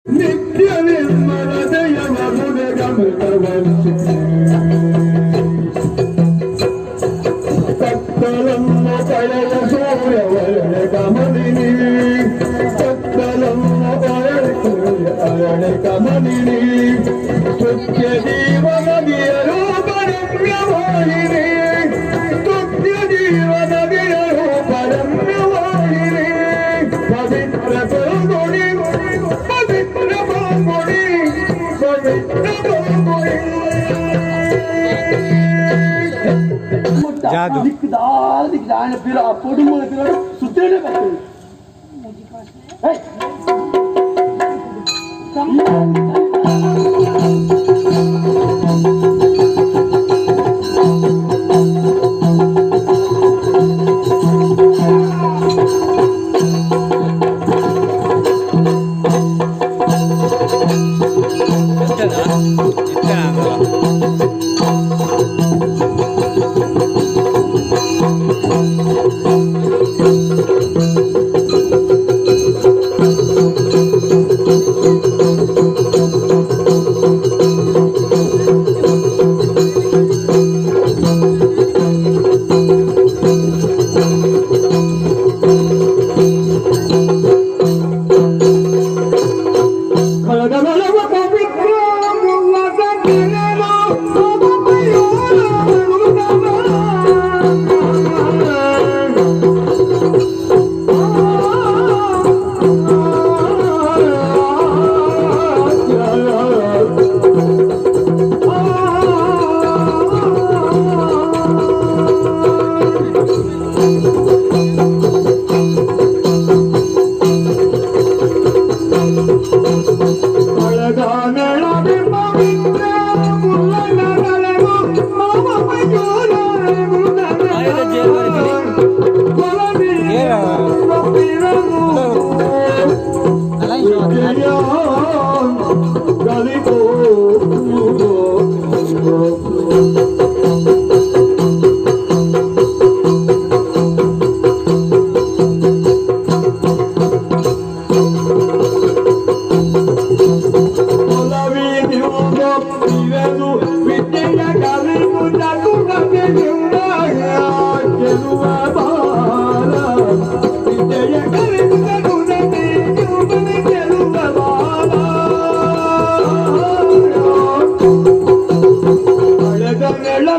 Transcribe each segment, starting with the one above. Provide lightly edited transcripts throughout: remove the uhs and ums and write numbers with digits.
ನಿತ್ಯ ನಿರ್ಮಲ ಜಯವ ಮುದಗಮೃತವಂಶಿನಿ. ಕತ್ತಲನ್ನು ಕಳೆಯ ಸೂರ್ಯವರಣ ಕಮಲಿನಿ, ಕತ್ತಲನ್ನು ಕಳೆಯ ಸೂರ್ಯ ಅರಣ ಕಮಲಿನಿ, ಸ್ತುತ್ಯ ಜೀವ ನದಿಯ ರೂಪ ರಮ್ಯವಾಹಿನಿ, ಸ್ತುತ್ಯ ಜೀವ ನದಿಯ ರೂಪ ರಮ್ಯವಾಹಿನಿ, ಪವಿತ್ರ ಪಲ್ಗುಣಿ, ಪವಿತ್ರ ಪಲ್ಗುಣಿ, ಪವಿತ್ರ ಪಲ್ಗುಣಿ. ಜಾದು. ದಿಕ್ಕದಾರ ದಿಕ್ಕ ఆయన పిల్ల ఆ పొడుముల పిల్లడు సుత్తేనే పెట్టాడు. ಇತ್ತನಾ ಇತ್ತನಾ? ಕಳೆದ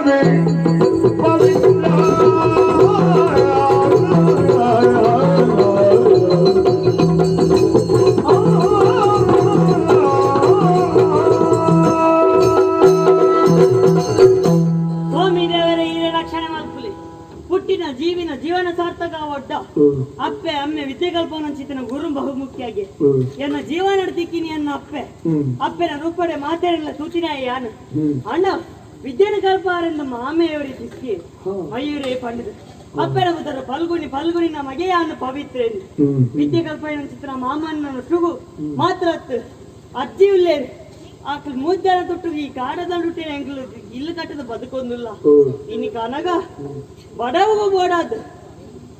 ಪವಿತ್ರ. ಸ್ವಾಮಿ ದೇವರೇ, ಈ ರಕ್ಷಣೆ ಮಲ್ಪುಲಿ. ಪುಟ್ಟಿನ ಜೀವಿನ ಜೀವನ ಸಾರ್ಥಕ ಒಡ್ಡ ಅಪ್ಪೆ ಅಮ್ಮೆ ವಿದ್ಯೆ ಕಲ್ಪನಂಚಿತನ ಗುರು ಬಹುಮುಖ್ಯಾಗಿ ಎನ್ನ ಜೀವನ ದಿಕ್ಕಿನಿ ಎನ್ನ ಅಪ್ಪೆ ಅಪ್ಪೆನ ರೂಪಡೆ ಮಾತೇರಲ್ಲ ಸೂಚನೆ ಯಾನು ಅಣ್ಣ ವಿದ್ಯೆನ ಕಲ್ಪಾರೆಂದು ಮಾಮೆಯವರಿ ದಿಕ್ಕಿ ಮಯೂರೇ ಪಂಡಿತ ಅಪ್ಪೆನ ಬುದ್ಧರ ಫಲ್ಗುಣಿ ಫಲ್ಗುಣಿನ ಮಗೆಯಾನು ಪವಿತ್ರೇನು ವಿದ್ಯೆ ಕಲ್ಪನ ಚಿತ್ರ ಮಾಮನ್ನ ಸುಗು ಮಾತ್ರ ಅಜ್ಜಿ ಉಲ್ಲೇರು ಆಕಲ್ ಮೂಜನ ತೊಟ್ಟು ಈ ಕಾಡದ ಡುಟ್ಟಿನ ಎಂಕ್ಲು ಇಲ್ಲು ಕಟ್ಟದ ಬದುಕೊಂದುಲ್ಲ. ಇನ್ನು ಕನಗ ಬಡವಗೂ ಬೋಡಾದ್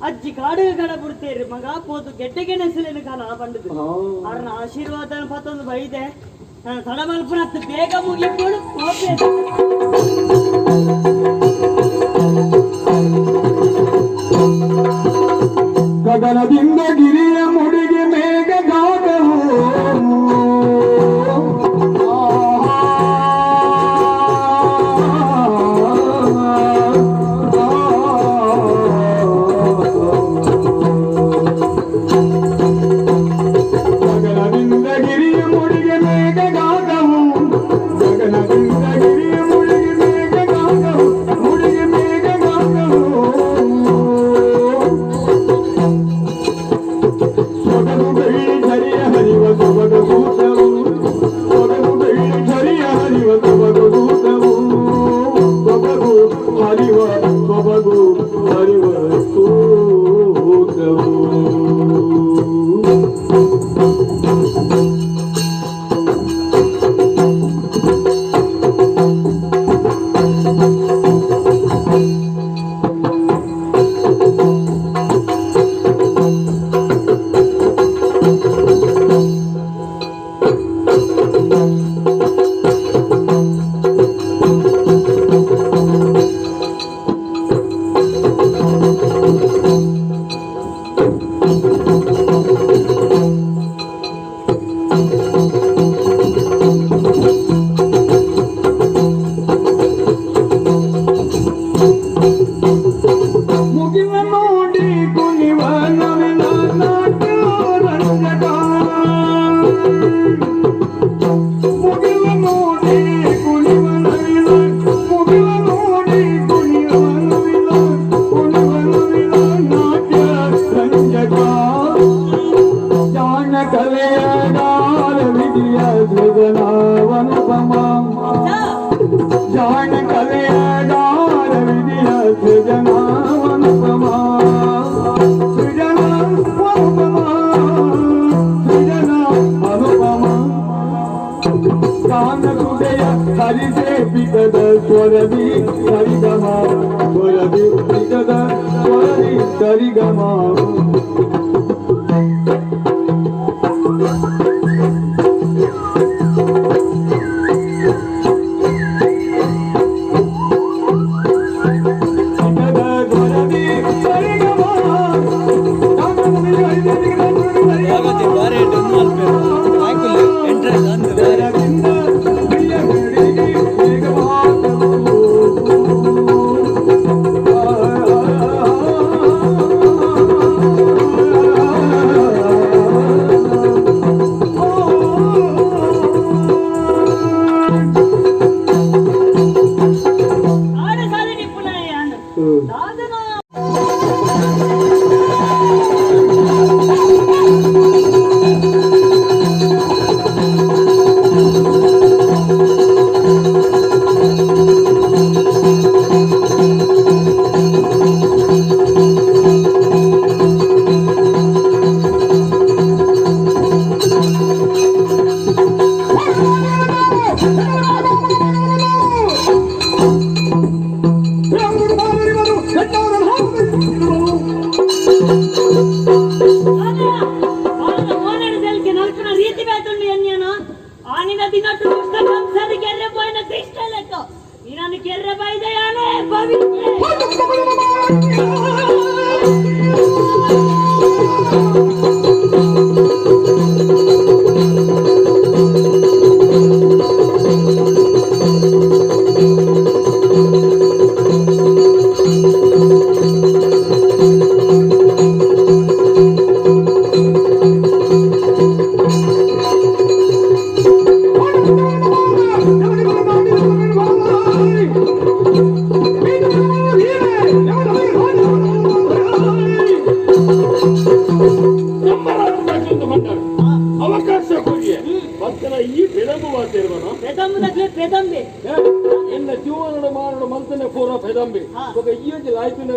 ಅಜ್ಜಿ ಕಾಡುಗ ಕಡ ಬಿಡ್ತೇರಿ ಮಗ ಪೋದು ಗೆಡ್ಡೆಗೆ ನೆಸಲೇನು ಕಾನ ಬಂಡದು ಅವ್ರನ್ನ ಆಶೀರ್ವಾದ ಪತ್ತೊಂದು ಬೈದೆ ನಾನು ತಡ ಮಲ್ಪುನ ಬೇಗ ಮುಗಿಕೊಂಡು ಕೋಪೆ. ಗಗನದಿಂದ ಗಿರಿಯ ಮುಡಿಗೆ ಮೇಘ ಗಾನವು. ಗಗನದಿಂದ ಗಿರಿಯ ಮುಡಿಗೆ ಮೇಘ ಗಾನವು, ಗಗನದಿಂದ ಗಿರಿಯ ಮುಡಿಗೆ ಮೇಘ ಗಾನವು, ಮುಡಿಗೆ ಮೇಘ ಗಾನವು. ಮುಗಿಲ ನೋಡಿ ಕುಣಿವ ನವಿಲ ನಾಟ್ಯ ರಂಜಕ. ಮುಗಿಲ ನೋಡಿ ಕುಣಿವ ನವಿಲ, ಮುಗಿಲ ನೋಡಿ ಕುಣಿವ ನವಿಲ, ಕುಣಿವ ನವಿಲ ನಾಟ್ಯ ರಂಜಕ. ಜಾಣ ಕಲೆಯ ಗಾನ ವಿಧಿಯ ಸೃಜನಾವನುಪಮ. ಜಾಣ ಕಲೆಯ ಗಾನ ವಿಧಿಯ ಸೃಜನಾವನುಪಮ. ಸೃಜನಾವನುಪಮ, ಸೃಜನ ಅನುಪಮ. ಗಾನ ಸುಧೆಯ ಹರಿಸೆ ಬಿಗದ ಸ್ವರದಿ ಸರಿಗಮ, ಸ್ವರದಿ ಬಿಗದ ಸ್ವರದಿ ಸರಿಗಮ. ಬಿಗದ ಸ್ವರದಿ ಸರಿಗಮ. ಗಾನ ಸುಧೆಯ ಹರಿಸೆ ಬಿಗದ ಸ್ವರದಿ ಸರಿಗಮ. ಹೋಗತ್ತೆ ಬಾರಿ ಎಡ್ಡೆ ಮಲ್ಪೆರ್ ಆಯ್ಕುಲ್ಲೆ ಎಂಟ್ರೆನ್ಸ್ ಅಂದ್ ಬಾರಿ. ಜಗದಿಂದ ಪ್ರಿಯಗಳಿಗೆ ವೇಗವಾದವು. ಆಡ ಸಾಧನೆ ನಿಪುಣಯ್ಯ ಸಾಧನ. ನಲ್ಪಿನ ರೀತಿ ಬೇತುಂಡು ಎನ್ಯನ ಆನಿನ ದಿನಟ್ಟು ದುಷ್ಟ ಕಂಸದ ಕೆರ್ರೆ ಪೋಯಿನ ಕೃಷ್ಣ ಲೆಕ್ಕ ನಿನ್ನನ್ನು ಕೆರ್ರೆ ಬೈದ ಯಾನೇ ಭವಿಷ್ಯ. ನಮ್ಮ ರಾಜ್ಯಕ್ಕೆ ಬಂದಾಗ ಅವಕಾಶ ಕೊಡಿ ಭಕ್ತನ ಈ ಬೆಳಗುವಾತಿರುವನು. ಪೆದಂಬುದಕ್ಲೆ ಪೆದಂಬೆ. ಎನ್ನ ಜೀವನದ ಮಾರಣ ಮಂತನೆ ಪೂರ ಪೆದಂಬಿ. ఒక ಈ ಒಂದು ಲಾಯ್ತಿನ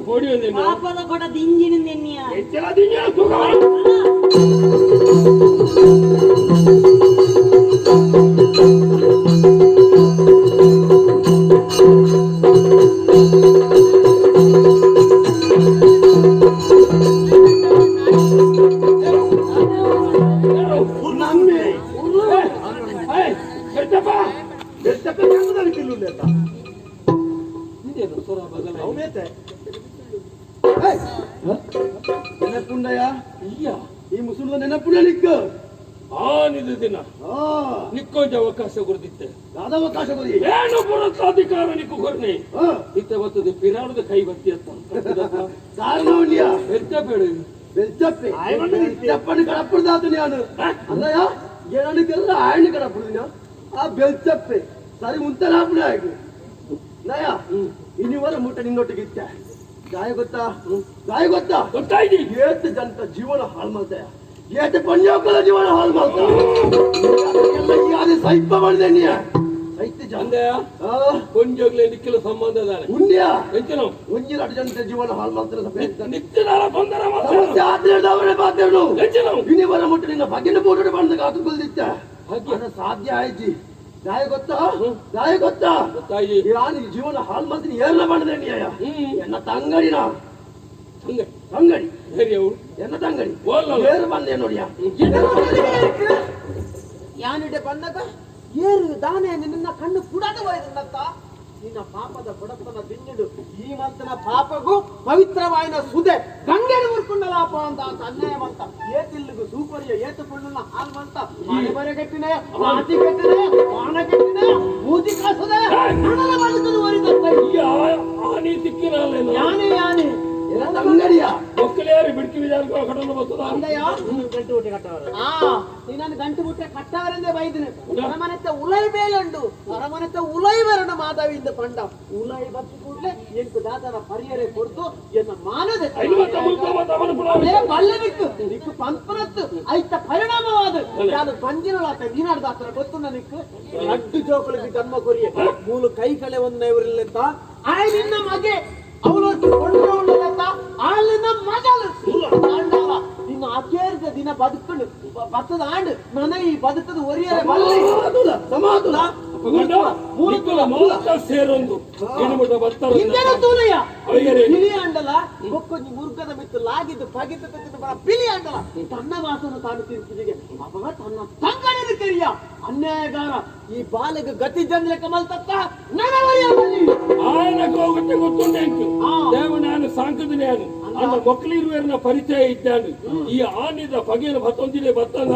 ಹೊಡಿ ಒಂದು ಪಾಪದ ಕೊಡ ದಿಂಜಿನ ನಿನ್ನಿಯ. ಹೆಚ್ಚಳ ದಿಂಜಿನ ಸುಖ. ಬೆಟ್ಟಪ್ಪ ಬೆಟ್ಟಪ್ಪ ನೆನಪುಂಡಯ್ಯ, ಈ ಮುಸುಳು ನೆನಪುಂಡ ನಿಕ್ಕು. ಆನಿದ ದಿನ ನಿಕ್ಕೊಂಜ ಅವಕಾಶ ಕೊಡ್ತಿತ್ತೆ. ಅವಕಾಶ ಕೊಡಿ. ಏನು ಪುರಸ್ತಾಧಿಕಾರ ನಿಕ್ಕು ಕೊರ್ನೆ ಇತ್ತೆ ಬರ್ತದೆ ಪಿರಾಡದ ಕೈ ಬತ್ತಿ ಅಂತ ಕಾರಣ ಉಂಡಿಯ. ಬೆಚ್ಚ ಬೇಡ. ಬೆಚ್ಚಪ್ಪೆ ಬೆಚ್ಚಪ್ಪನ ಕಡಪುಡ್ದಾತು ನಾನು ಅಲ್ಲಯ್ಯ ಏನಕ್ಕೆಲ್ಲ ಆಯಣ ಕಡಪುಡ್ದಿನ ಆ ಬೆಲ್ಚಪ್ಪೆ ಸರಿ ಉಂತನಾಪುಣ ಆಯ್ತು ನಯ ಇನ್ನಿವರ ಮುಟ್ಟ ನಿನ್ನೊಟ್ಟಿಗೆ ಇತ್ತೆ. ಗಾಯ ಗೊತ್ತಾ? ಗಾಯ ಗೊತ್ತಾ? ಗೊತ್ತಾಯ್ತು. ಏತ್ ಜನತ ಜೀವನ ಹಾಳು ಮಾಡ್ತಾಯ, ಏತ್ ಪಂಜಾಬ್ ಜೀವನ ಹಾಳು ಮಾಡ್ತಾ ಎಲ್ಲ ಯಾರು ಸೈಪ ಮಾಡಿದೆ ನೀ ಸೈತ್ಯ ಜನ. ಅಂದೆಯ ಕೊಂಜೋಗ್ಲೆ ನಿಕ್ಕಿಲ ಸಂಬಂಧ ದಾನೆ. ಉಂಡ್ಯ. ಎಂಚಿನ ಒಂಜಿನ ಅటు ಜನತೆ ಜೀವನ ಹಾಳು ಮಾಡ್ತಾರೆ. ನಿತ್ಯದಾರ ತೊಂದರೆ ಸಮಸ್ಯೆ ಆದ್ರೆ ಅವರೇ ಪಾತ್ರೆಗಳು. ಎಂಚಿನ ಇನ್ನಿವರ ಮುಟ್ಟ ನಿನ್ನ ಬಗೆನ ಬೋಟು ಬಂದಾಗ ಹಾಕಿಕೊಳ್ದಿತ್ತ ಸಾಧ್ಯ ಆಯ್ತು. ಗಾಯ ಗೊತ್ತಾ? ಗಾಯ ಗೊತ್ತಾ? ಗೊತ್ತಾಯಿ. ನಾನು ಜೀವನ ಹಾಳು ಮಾಡ್ತೀನಿ ಏರ್ಲ ಮಾಡಿದೆ ನೀ ಎನ್ನ ತಂಗಡಿನ ತಂಗಡಿ ಸರಿ ಅವಳು ಎನ್ನ ತಂಗಡಿ ಓಲ್ಲ. ಏರು ಬಂದೆ ನೋಡಿಯ. ಯಾನಿಡೆ ಬಂದಾಗ ಏರು ದಾನೆ ನಿನ್ನ ಕಣ್ಣು ಪುಡದ ಹೋಯ್ದನ್ನತ್ತ. ನಿನ್ನ ಪಾಪದ ಬಡತನ ದಿಂಜುಡು ಈ ಮಂತನ ಪಾಪಗೂ ಪವಿತ್ರವಾಯಿನ ಸುದೆ ಗಂಗೆಡು ಊರ್ಕೊಂಡಲಾಪ ಅಂತ ಅಂತ ಅನ್ಯಾಯ ಮಂತ ಏತಿಲ್ಲಿಗು ಸೂಪರಿಯ ಏತುಕೊಳ್ಳುನ ಹಾಲ್ ಮಂತ ಮನೆ ಬರೆ ಕಟ್ಟಿನೆ ಮಾತಿ ಕಟ್ಟಿನೆ ಬಾಣ ಕಟ್ಟಿನೆ ಮೂತಿ ಕಾಸುದೆ ಹಣದ ಬದುಕದು ಒರಿದತ್ತ ಆನಿ ತಿಕ್ಕಿನಾಲೇನು ಯಾನೆ ಯಾನೆ ತಂಗಡಿಯ ಒಕ್ಕಲೇರಿ ಬಿಡ್ಕಿ ವಿಚಾರ ಕಟ್ಟಲು ಬರ್ತದ ಅಂದಯ್ಯ ಗಂಟು ಬುಟ್ಟೆ ಕಟ್ಟವರು ಆ ನೀನು ಗಂಟು ಬುಟ್ಟೆ ಕಟ್ಟವರೆಂದೇ ಬೈದಿನಿ ಅರಮನೆತ್ತ ಉಲೈ ಬೇಲಂಡು ಅರಮನೆತ್ತ ಉಲೈ ಬೇರಣ ಮಾಧವಿಯಿಂದ ಪಂಡ ಉಲೈ ಬತ್ತು ಕೂಡಲೇ ಎಂಟು ದಾದನ ಪರಿಯರೆ ಕೊಡ್ತು ಎನ್ನ ಮಾನದೆ ಬಲ್ಲೆ ನಿಕ್ಕು ನಿಕ್ಕು ಪಂಪನತ್ತು ಐತ ಪರಿಣಾಮವಾದ ನಾನು ಬಂಜಿನಲಾತ ನೀನಾಡ್ದಾತರ ಗೊತ್ತು ನಿಕ್ಕು ಅಡ್ಡು ಜೋಕುಳಿಗೆ ಜನ್ಮ ಕೊರಿಯೆ ಮೂಲು ಕೈ ಕಳೆ ಒಂದ ಇವರಿಲ್ಲ ಆಯ್ ನಿನ್ನ ಮಗೆ ಅವಳು ಕೊಂಡ್ರವಳಲ್ಲ ಆಳಿನ ಮಗಳು ಆಂಡವ ನಿನ್ನ ಅಕೇರಿದ ದಿನ ಬದುಕಲು ಬತ್ತದ ಆಂಡು ನನ ಈ ಬದುಕದ ಒರಿಯರೆ ಬಲ್ಲೆ ಸಮಾಧುಲ ಮೂಲ ಸೇರೊಂದು ಹಿಂದೆನ ತೂಲಯ್ಯ ಬಿಳಿ ಆಂಡಲ ಬೊಕ್ಕೊಂಜಿ ಮುರ್ಗದ ಮಿತ್ತು ಲಾಗಿದ್ದು ಪಗಿದ್ದು ತೆಗೆದು ಬರ ಬಿಳಿ ಆಂಡಲ ತನ್ನ ವಾಸನ ತಾನು ತೀರ್ಪಿಗೆ ಅವಾಗ ತನ್ನ ತಂಗಡಿನ ಕೆರಿಯ ಅನ್ಯಾಯಗಾರ ಈ ಬಾಲೆಗೆ ಗತಿ ಜಂದ್ರೆ ಕಮಲ್ ತತ್ತ ನನವರಿಯ ಬಲ್ಲಿ ఆయనకు ఒకటి ಗೊತ್ತುಂಡೆ ದೇವನಾನು ಸಾಂಕದನೇನು ಅಂದ ಮೊಕ್ಕಲಿರುವೇರ್ನ ಪರಿಚಯ ಇದ್ದಾನು ಈ ಆನಿದ ಪಗೆನ ಬತ್ತೊಂದಿದೆ ಬತ್ತನ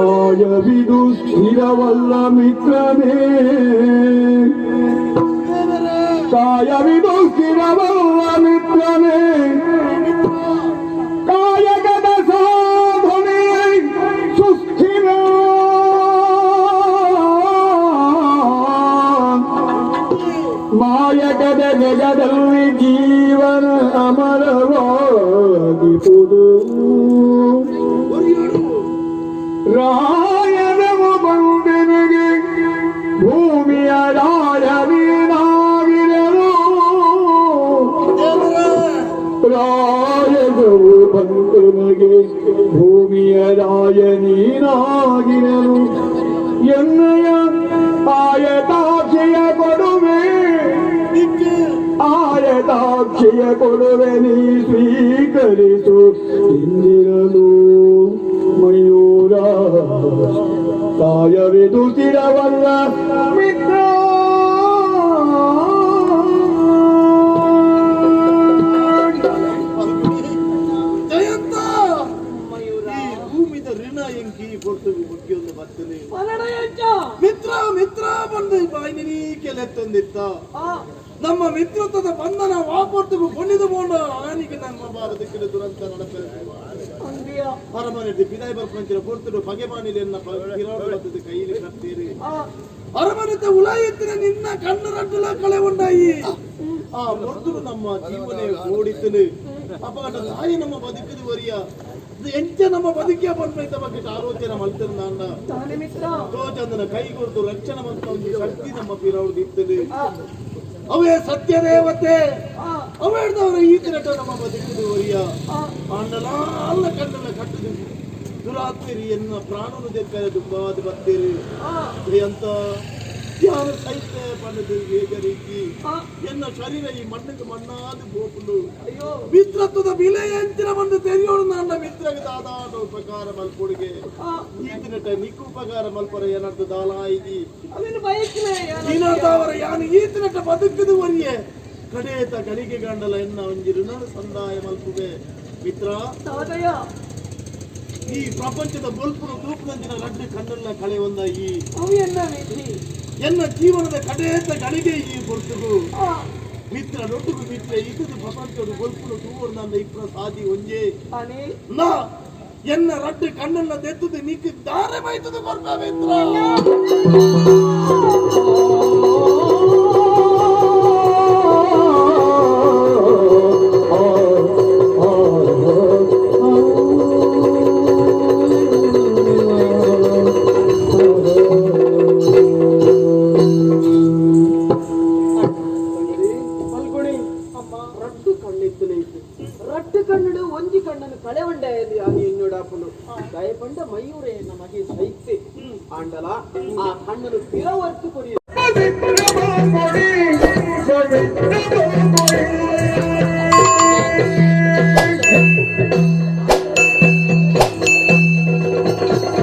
ಕಾಯವಿದು ಸ್ಥಿರವಲ್ಲ ಮಿತ್ರನೇ, ಕಾಯವಿದು ಸ್ಥಿರವಲ್ಲ ಮಿತ್ರನೇ, ಕಾಯಕದ ಸಾಧನೆ ಸುಸ್ಥಿರ. ಮಾಯಕದ ಜಗದಲ್ಲಿ ಜೀವನ ಅಮರವಾಗಿಪುದು. ರಾಯನವು ಬಂದೆನಗೆ ಭೂಮಿಯ ರಾಯನೇನಾಗಿರಲು, ರಾಯನವು ಬಂದೆನಗೆ ಭೂಮಿಯ ರಾಯನೇನಾಗಿರಲು, ಎನ್ನಯ ಆಯತಾಕ್ಷಿಯ ಕೊಡುವೆ, ಆಯತಾಕ್ಷಿಯ ಕೊಡುವೆ ನೀ ಸ್ವೀಕರಿಸು ಇಂದಿರಲು. ಮಯೂರ ಕಾಯವಿದು ಸ್ಥಿರವಲ್ಲ ಮಿತ್ರ, ಜಯಂತ ಭೂಮಿದ ಋಣ ಎಂಕಿ ಕೊಡ್ತು ಮುಗಿಯೊಂದು ಬರ್ತನೆ ಮಿತ್ರ ಮಿತ್ರ ಬಂದು ಬಾಯಿನಿ ಕೆಲೆತ್ತೊಂದಿತ್ತ ನಮ್ಮ ಮಿತ್ರತ್ವದ ಬಂಧನ ವಾಪೊರ್ತು ಕೊಂಡಿದು ಬೋಂಡ ಆನಿಗೆ ನಮ್ಮ ಭಾರತಕ್ಕೆ ದುರಂತ ನಡಪೆ. ಅರಮನೆ ಬಿದಾಯಿ ಬರ್ಪಂಚಿನ ಪೊರ್ತುಡು ಪಗೆ ಮಾನಿಲೆನ್ನ ಪಿರಾಡು ಬತ್ತದ ಕೈಲಿ ಕತ್ತೇರಿ ಅರಮನೆತ ಉಲಾಯಿತ್ತಿನ ನಿನ್ನ ಕಣ್ಣು ರಡ್ಡುಲ ಕಳೆ ಉಂಡಾಯಿ ಆ ಪೊರ್ತುಡು ನಮ್ಮ ಜೀವನ ಓಡಿತ್ತನು ಅಪಗಟ ತಾಯಿ ನಮ್ಮ ಬದುಕಿದು ವರಿಯ ಎಂಚ ನಮ್ಮ ಬದುಕಿಯ ಪನ್ಪೈತ ಬಗ್ಗೆ ಆಲೋಚನೆ ಮಲ್ತಿರ್ನಾಂಡ ಚಂದನ ಕೈ ಕೊಡ್ತು ರಕ್ಷಣೆ ಮಂತ ಒಂದು ಶಕ್ತಿ ನಮ್ಮ ಪಿರಾಡು ಇತ್ತನು ಅವೇ ಸತ್ಯದೇವತೆ ಅವೇಡ್ದವರ ಈ ತಿರಟ ನಮ್ಮ ಬದುಕಿದು ವರಿಯ ಆಂಡಲ ಅಲ್ಲ ಕಣ್ಣಲ್ಲ ಕಟ್ಟದು ದುರಾತ್ಮಿರಿ ಎನ್ನ ಪ್ರಾಣನು ದೆಕ್ಕರೆ ದುಂಬಾದ ಬತ್ತೀರಿ ಅಂತ ಧ್ಯಾನ ಸಹಿತ ಪಣ್ಣದು ಬೇಜರೀತಿ ಎನ್ನ ಶರೀರ ಈ ಮಣ್ಣಿಗೆ ಮಣ್ಣಾದ ಗೋಪುಲು ಮಿತ್ರತ್ವದ ಬಿಲೆ ಎಂಚಿನ ಬಂದು ತೆರಿಯೋಣ ನನ್ನ ಮಿತ್ರಗೆ ದಾದಾಟ ಉಪಕಾರ ಮಲ್ಪೊಡುಗೆ ಈ ತಿನಟ ನಿಕ್ಕು ಉಪಕಾರ ಮಲ್ಪರ ಏನರ್ಥ ದಾಲಾಯಿದಿ ನೀನಾರ್ದಾವರ ಯಾನು ಈ ತಿನಟ ಬದುಕದು ವರಿಯೆ ಕಡೇತ ಗಳಿಗೆ ಗಂಡಲ ಎನ್ನ ಒಂಜಿ ಋಣ ಸಂದಾಯ ಮಲ್ಪುವೆ ಮಿತ್ರ. ಈ ಪ್ರಪಂಚದ ಬೊಲ್ಪುನು ತೂಪುನಂಚಿನ ರಡ್ಡು ಕಣ್ಣಲ್ಲ ಕಳೆ ಒಂದ ಈ ಎನ್ನ ಜೀವನದ ಕಡೇತ ಗಳಿಗೆ ಈ ಬೊಲ್ತುಗು ಮಿತ್ರ ನೊಟ್ಟುಗು ಮಿತ್ರ ಇದುದು ಪ್ರಪಂಚದ ಬೊಲ್ಪುನು ತೂವರ್ ನನ್ನ ಇಪ್ರ ಸಾದಿ ಒಂಜೆ ನಾ ಎನ್ನ ರಡ್ಡು ಕಣ್ಣನ್ನ ದೆತ್ತದು ನಿಕ್ ದಾರೆ ಬೈತದು ಕೊರ್ಪ ಮಿತ್ರ. ಪಲ್ಗುಣಿ ಅಮ್ಮ ರಡ್ಡು ಕಣ್ಣಿತ್ತು ರಡ್ಡು ಕಣ್ಣುಡು ಒಂಜಿ ಕಣ್ಣನ್ನು ಕಳೆ ಉಂಡೆ ಯಾನಿ ಎನ್ನೋಡಾಪುಂಡು ದಯಪಂಡ ಮಯೂರೇ ನಮಗೆ ಸೈತೆ ಆಂಡಲ ಆ ಕಣ್ಣನು ಪಿರವರ್ತು ಕೊರಿಯ. ಪವಿತ್ರ ಕೊಡಿ ಪವಿತ್ರ.